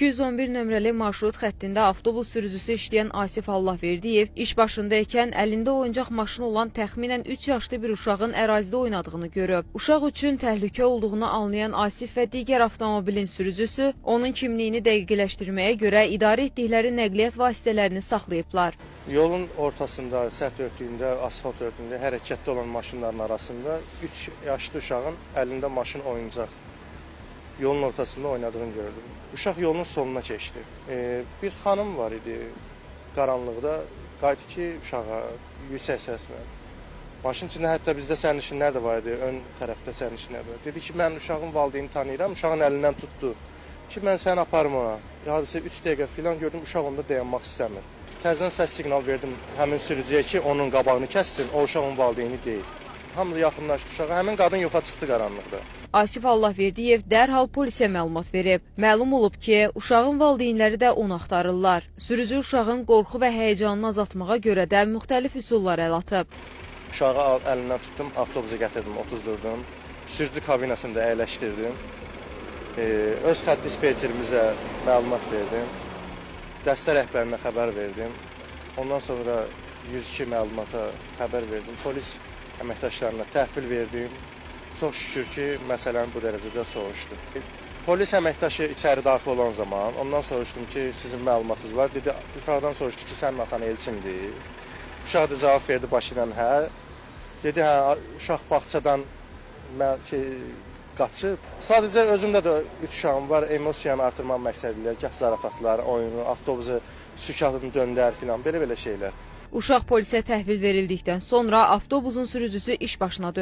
211 nömrəli marşrut xəttində avtobus sürücüsü işləyən Asif Allahverdiyev iş başında ikən əlində oyuncaq maşını olan təxminən 3 yaşlı bir uşağın ərazidə oynadığını görüb. Uşaq üçün təhlükə olduğunu anlayan Asif və digər avtomobilin sürücüsü onun kimliyini dəqiqləşdirməyə görə idarə etdikləri nəqliyyat vasitələrini saxlayıblar. Yolun ortasında, səth örtüyündə, asfalt örtüyündə hərəkətdə olan maşınların arasında 3 yaşlı uşağın əlində maşın oyuncaq yolun ortasında oynadığını gördüm. Uşaq yolun soluna keçdi. Bir xanım var idi qaranlıqda, qayıtdı ki uşağa yüksək səslə. Maşın içində hətta bizdə sərnişinlər də var idi, ön tərəfdə sərnişinlər var. Dedi ki, mən uşağın valideyni tanıyıram, uşağın əlindən tutdu ki, mən səni aparım ona. Hardasa 3 dəqiqə filan gördüm, uşaq onda dayanmaq istəmir. Təzədən səs siqnal verdim həmin sürücüyə ki, onun qabağını kəssin, o uşağın valideyni deyil. Hamı yaxınlaşdı uşağa, həmin qadın yoxa çıxdı qaranlıqda. Asif Allahverdiyev dərhal polisə məlumat verib. Məlum olub ki, uşağın valideynləri də onu axtarırlar. Sürücü uşağın qorxu və həyəcanını azaltmağa görə də müxtəlif üsullar əl atıb. Uşağı əlindən tutdum, avtobusa gətirdim, otuzdurdum. Sürücü kabinasında əyləşdirdim. Öz xətt dispetçerimizə məlumat verdim. Dəstə rəhbərinə xəbər verdim. Ondan sonra 102 məlumata xəbər verdim. Polis əməkdaşlarına təhvil verdim. Çox şükür ki, məsələni bu dərəcədə soruşdu. Polis əməkdaşı içəri daxil olan zaman ondan soruşdum ki, sizin məlumatınız var. Dedi, uşaqdan soruşdu ki, sənin atan Elçindir. Uşaq da cavab verdi başı ilə hə. Dedi, hə, uşaq bağçadan qaçıb. Sadəcə özümdə də 3 uşağım var, emosiyanı artırmaq məqsədi ilə gah zarafatlar, oyunu, avtobusu sükatını döndər filan, belə-belə şeylər. Uşaq polisə təhvil verildikdən sonra avtobusun sürücüsü iş başına dönüb.